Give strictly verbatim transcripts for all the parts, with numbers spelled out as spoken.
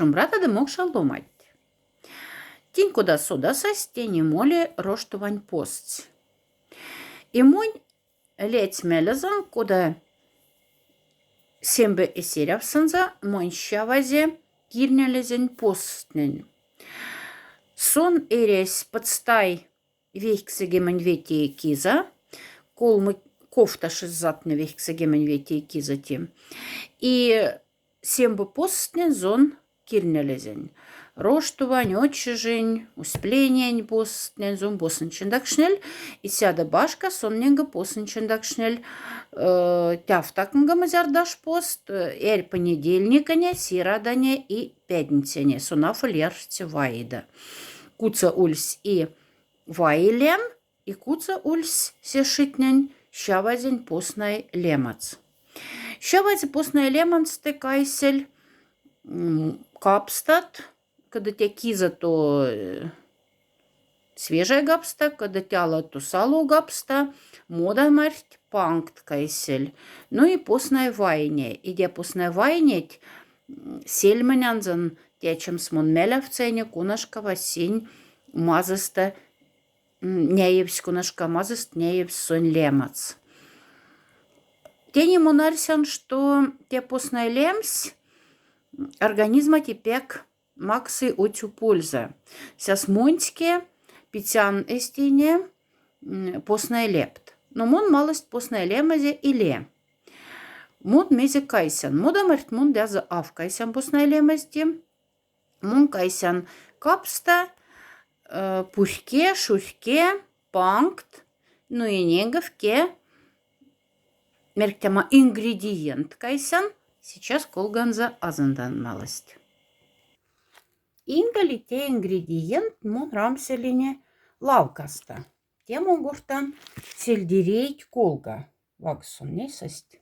Шумбрата да мокша ломать. Тинь кода содасась, тени моли Роштувань постсь. И монь ледсь мелезон, кода сембе эсерявсонза монь сявазе кирнялезень постнень. Сон эрясь пацтай вехксэгемонь ветее киза, колмы кофташез затны вехксэгемонь ветее киза тим. И сембе постнень зон кирнялезень. Роштувань, Отчыжень, Усть-Пленянь постнень зон постнень чендакшнель, и сяда башка сон ненге постнень чендакшнель, э, тяфтакнгамы зярдаш пост, э, эрь понедельникане, серадане и пятницане. Сон афоль ярсте вайида. Куца ульсь и вайи лем, и куца ульсь сешитнень сявазень постнай лемац. Сявазе постнай леманцте кайсель, м, капстат, кода тя киза, то, э, свежай капста, кода тяла, то сало капста, мода мархт пангт кайсель. Ну и постнай вайине. И тя постнай вайинеть, м, сельмонянзон тячемс мон мялявтса ини, конашка васень мазыста, м, няевсь, конашка мазыст няевсь сонь лемац. Тени мон арсян, что тя постнай лемсь организмати пяк максы отю польза. Сяс моньцке пицян эстине, м, постнай лепт. Но мон малость постнай лемазе и ле. Мон мезе кайсян? Мода мархт мон дяза аф кайсян постнай лемазти. Мон кайсян капста, э, пурьке, шурьке, пангт, ну и ненге вке, мярьктяма, ингредиент кайсян, сейчас колганза азындан малость. Ингали тя ингредиент мон рамселине лавкаста. Тя мон гортан сельдерейть колга. Вакссон не састь.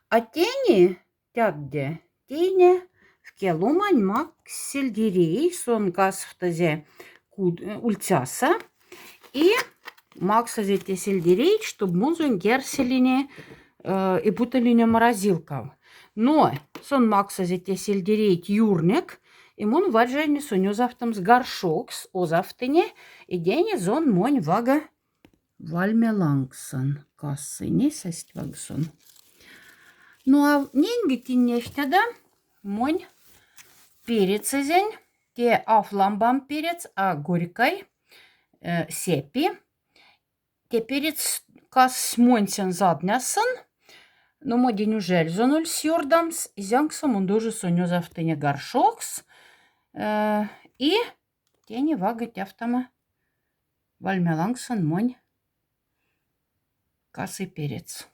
А тени тядде, тени вке ломань макс сельдерей, сон касфтазе куд-, э, ульцяса. И максазе тя сельдерейть, чтоб мон зонь ярселине, э, и путалине морозилкав. Но сон максазе тя сельдерейть юрнек, и мон варжайни сонь озавтомс горшокс, озавтыне, и тени зон монь вага вальме лангсон, касы не састь вакссон. Ну а ненге тинь нефтяда монь перецезень, тя аф ламбам перец, а горькай, э, сяпи. Тя перец кассь моньцен заднясон, но модень ужяль зон ульсь ёрдамс, и зянгса мон дожи сонь озавтыне горшокс, э, и тени вага тяфтама вальме лангсон монь касы перец.